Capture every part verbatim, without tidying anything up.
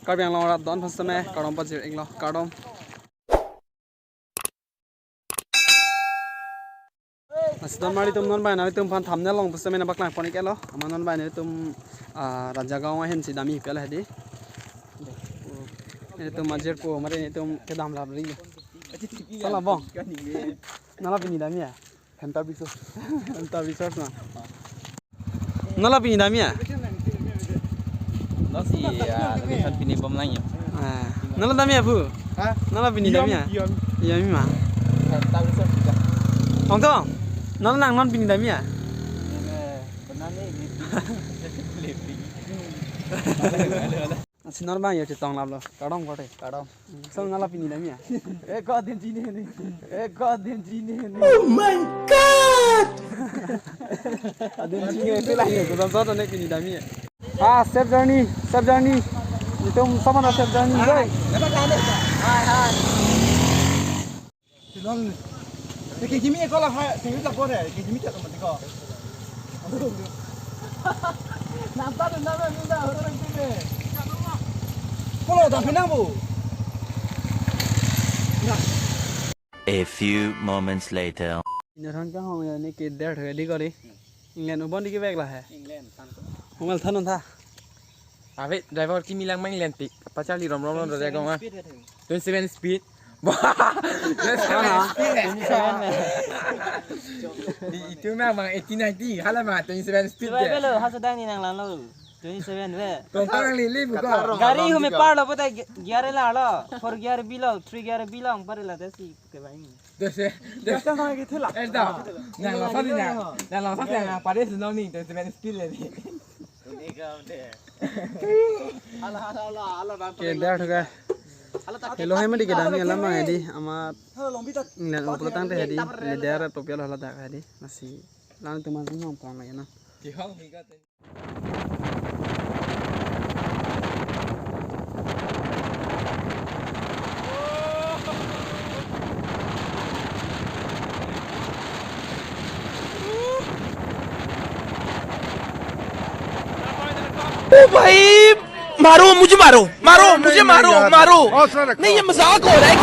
Karbi Anglong arat don pusitame kardom pajir iklo, kardom. Lasi don mari atum, non bang nelitum aphan thumbnail along pusitame nangpaklang pon iklo. Amat non bang nelitum, ah, Rajagaon ahin si damji pela hedi. Nelitum majir po mari nelitum kedam lapri. Sala bong. Nangli pini damji ya? Hemtap Resource. Hemtap Resource ma. Nangli pini damji ya? Lasi, ah, location pini bom lang ya. Ah, nangli damji ya, Bu? Ha? Nangli pini damji ya? Iya, iya. Iya, mi ma. Hemtap Resource juga. Ong Tong, nangli nang non pini damji ya? Eh, pernah nih, gitu. Lebih. Lasi non bang yo chetong laplo. Kardom korte. Kardom. So nangli pini damji ya? Eh, ko adin chini ni. Eh, ko adin chini ni. Oh my God! Adin chini ni, isi lang yo. Ko so ne pini damji ya? Ah, safe journey, safe journey. Nelitum sama na safe journey, guys. Hi, hi. Tilon. Te kejimi ko la ha, tinggi tak ko deh, kejimi tak teman ko. Nampak tu nama ni dah orang tu deh. Kalau dah pinang bu. Nah. A few moments later. Inarhan ka hong ya ni ke der thoi di kori. England ubon di ke bag la hai. England than ko. Homal than tha. Ave driver kimi lang mang lentik. Apa charli rom rom rom Rajagaon ah. Twenty seven speed. Wah. Twenty seven speed. Di itu memang eighty ninety. Hala mah twenty seven speed. Coba ya. Belo, ha sedang ni nang lang lo. Twenty seven ve. Tongtang lili buka. Gari hume par lo pote gear la lo. Four gear bi lo, three gear bi lo, par la tesi ke bang. Twenty seven. Gas tank lagi thela. Eh dah. Nah, langsung ni nah. Nah, langsung ni nah. Pada senang ni twenty seven speed lagi. Ke der thoi ke. Helo hai mati kedam ni alam mang hedi amat. England uplo tangte hedi. Leader topya lo hala dak hedi. Lasi lang teman sing nong pon lagi na. ओ भाई, मारो, मुझे मारो, मारो, नहीं, मुझे नहीं, मारो, यार। मारो। नहीं, ये मजाक हो रहा है।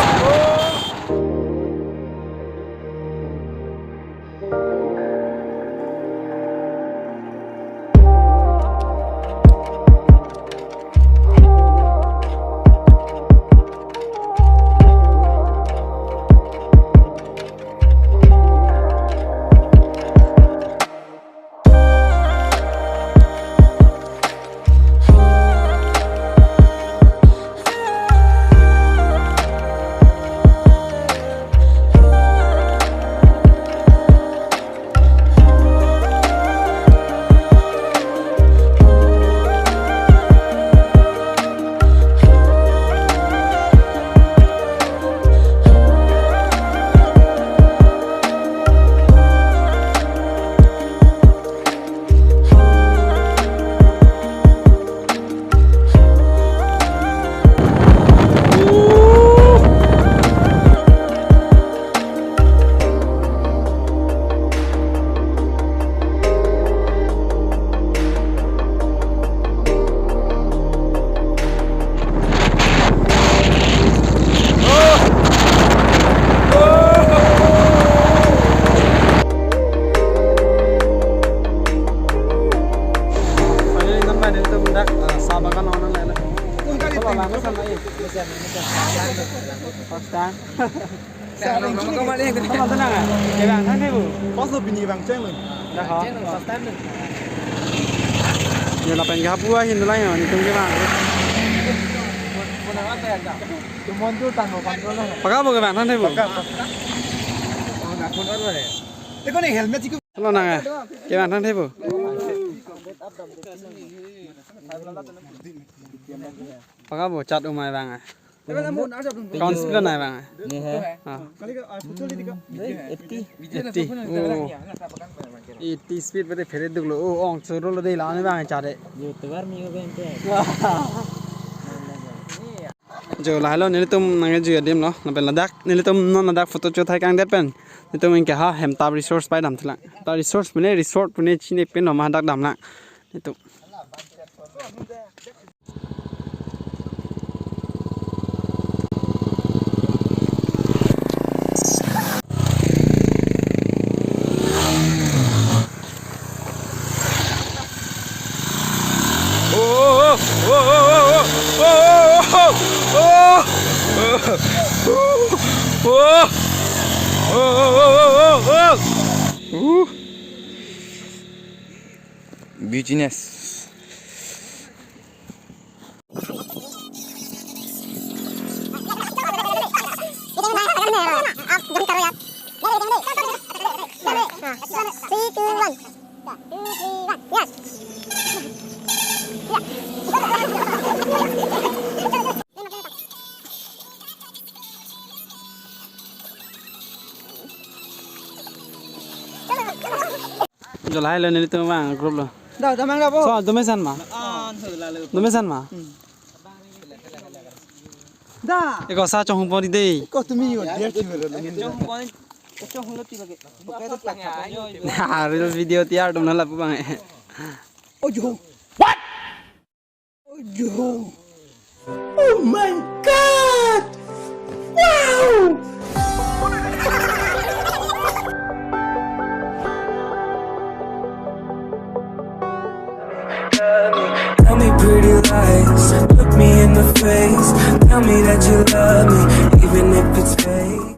Finally, non bang nelitum dak, ah, sa bagan on lele. First time. Teman tenang ah. Kevang than the bu. Pas lo pini bang cheng lo. Dah ho. Ya lapen ke hapu ahin dulai ya, nelitum kevang. Pakabo kevang than the bu. Eko ni helmet jiku. Lo nang ah. Kevang than the bu. Pakabo chat umai bang ah. Kevang speed nai bang ah. Ni hai. Ah. Eighty. Eighty. Oh. Eighty speed pate phere duklo. Oh, ong choro lo de la ni bang chat de. YouTuber mi ho gain te. Jo lahelo nelitum nangkeju adim lo. Lapen ladak nelitum non ladak photo chot hai kangdet pen. Nelitum ingke ha Hemtap Resource pai damthulang. Ta resource pune resort pune chini pen lo ma dak damlang. Nelitum. Oh! Oh, oh, oh, oh, oh, oh! Uh. Business. Three, two, one. Two, three, one. Yes. Jolai lo nelitum abang group lo. Da, damang da bo. So, dumi san ma? Ah, lalu. Dumi san ma? Da. Eko sa chonghong pon dei. Ko tumi yo, dia chimero lo. Chonghong pon, chonghong lo ti lagi. Oke, to plak. Nah, real video tiar dum na lapu abang eh. Ojo. What? Ojo. Oh my God! Wow! Tell me pretty lies, look me in the face. Tell me that you love me, even if it's fake.